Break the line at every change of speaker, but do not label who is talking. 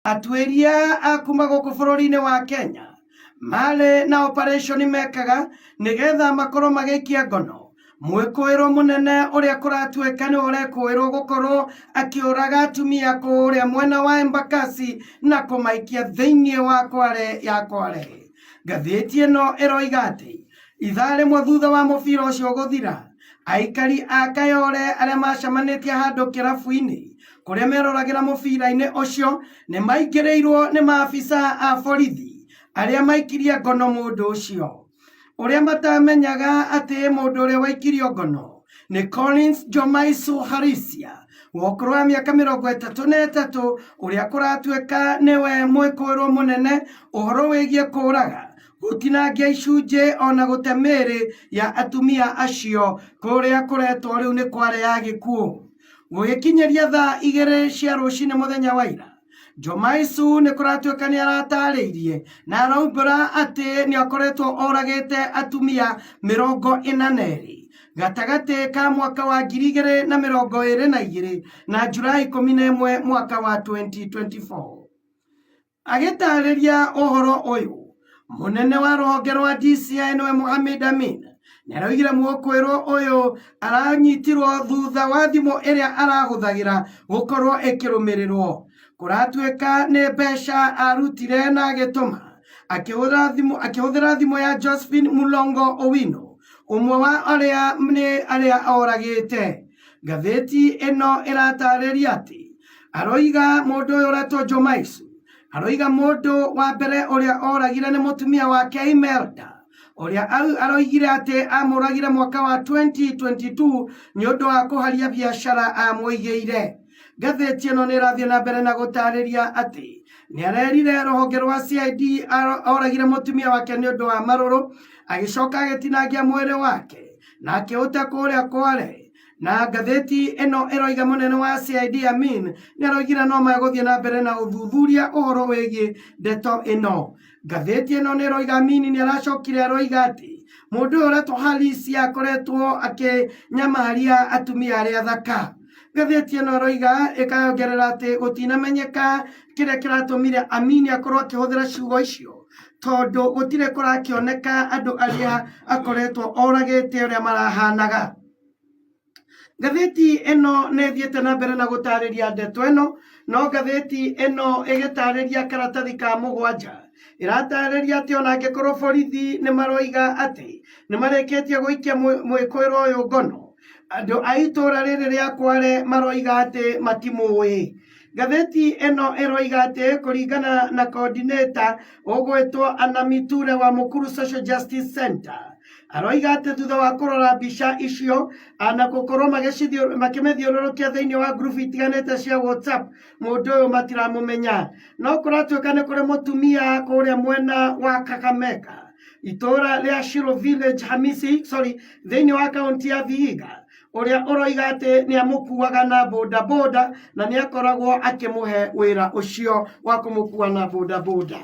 Atuĩria a kuma gũkũ bũrũri-inĩ wa Kenya marĩ na operation mekaga nĩgetha makorwo magĩikia ngono mwĩkũĩrwo mũnene ũrĩa kũratuĩka nĩwe ũrekũĩrwo gũkorwo akĩũraga atumia kũrĩa mwena wa Embakasi na kũmaikia thĩinĩ wa Kware ya Kware. Ngathĩti ĩno ĩroiga atĩ ithaa rĩmwe thutha wa mũbira ũcio gũthira, aikari a Kayole arĩa macemanĩtie handũ kĩrabu-inĩ kũrĩa meroragĩra mũbira-inĩ ũcio nĩ maingĩrĩirwo nĩ maabisa a borithi arĩa maikirie ngono mũndũ ũcio. Ũrĩa matamenyaga atĩ mũndũ ũrĩa waikirio ngono nĩ Collins Jomaisu Harisia wa ũkũrũ wa mĩaka 33 ũrĩa kũratuĩka nĩwe mwĩkũĩrwo mũnene ũhoro wĩgiĩ kũraga gũtinangia icunjĩ ona gũte mĩĩrĩ ya atumia acio kũrĩa kũretwo rĩu nĩ Kware ya gĩkuũ. Gũgĩkinyĩria thaa 2 cia rũcinĩ mũthenya wa ira, Jomaisu nĩ kũratuĩka nĩ aratarĩirie na araumbũra atĩ nĩ akoretwo oragĩte atumia 42 gatagatĩ ka mwaka wa 2022 na Julaĩ 11 mwaka wa 2024. Agĩtaarĩria ũhoro ũyũ, mũnene wa rũhonge rwa DCI nĩwe Mohamed Amin nĩaraugire mũkwĩrwo ũyũ aranyitirwo thutha wa thimũ ĩrĩa arahũthagĩra gũkorwo ĩkĩrũmĩrĩrwo. Kũratuĩka nĩ mbeca arutire na agĩtũma akĩhũthĩra thimũ ya Josephine Mulongo Owino, ũmwe wa arĩa nĩ arĩa oragĩte. Ngathĩti ĩno ĩratarĩria atĩ aroiga mũndũ ũyũ ũretwo Jomaisu aroiga mũndũ wa mbere ũrĩa oragire nĩ mũtumia wake Imelda ũrĩa aroigire atĩ amũragire mwaka wa 2022 nĩ ũndũ wa kũharia biacara amũigĩire. Ngathĩti ĩno nĩ ĩrathiĩ na mbere na gũtarĩria atĩ nĩ arerire rũhonge rwa CID oragire mũtumia wake nĩ ũndũ wa marũrũ agĩcoka agĩtinangia mwĩrĩ wake na akĩũte kũrĩa Kware. Na ngathĩti ĩno ĩroiga mũnene wa CID Amin nĩ aroigire no megũthiĩ na mbere na ũthuthuria ũhoro wĩgiĩ ndeto ĩno. Ngathĩti ĩno nĩ ĩroiga Amin nĩ aracokire aroiga atĩ mũndũ ũyũ ũretwo Halisi akoretwo akĩnyamaria atumia arĩa athaka. Ngathĩti ĩno ĩroiga ĩkayongerera atĩ gũtinamenyeka kĩrĩa kĩratũmire Amin akorwo akĩhũthĩra ciugo icio tondũ gũtirĩ kũrakĩoneka andũ arĩa akoretwo oragĩte ũrĩa marahanaga. Ngathĩti ĩno nĩ ĩthiĩte na mbere na gũtarĩria ndeto ĩno, no ngathĩti ĩno ĩgĩtarĩria karatathi ka mũgwanja ĩratarĩria atĩ ona angĩkorwo borithi nĩ maroiga atĩ nĩ marĩkĩtie gũikia mwĩkũĩrwo ũyũ ngono, andũ a itũra rĩrĩ rĩa Kware maroiga atĩ matimũĩ. Ngathĩti ĩno ĩroiga atĩ kũringana na coordinator ũgwĩtwo Anna Miture wa Mukuru Social Justice Center aroiga atĩ thutha wa kũrora mbica icio na gũkorwo makĩmĩthiũrũrũkia thĩinĩ wa ngurubu itiganĩte cia WhatsApp mũndũ ũyũ matiramũmenya. No kũratuĩka nĩ kũrĩ mũtumia kũrĩa mwena wa Kakamega itũra rĩa Shiro Village Hamisi sorry thĩinĩ wa kaunti ya Vihiga ũrĩa ũroiga atĩ nĩ amũkuaga na bodaboda na nĩ akoragwo akĩmũhe wĩra ũcio wa kũmũkua na bodaboda.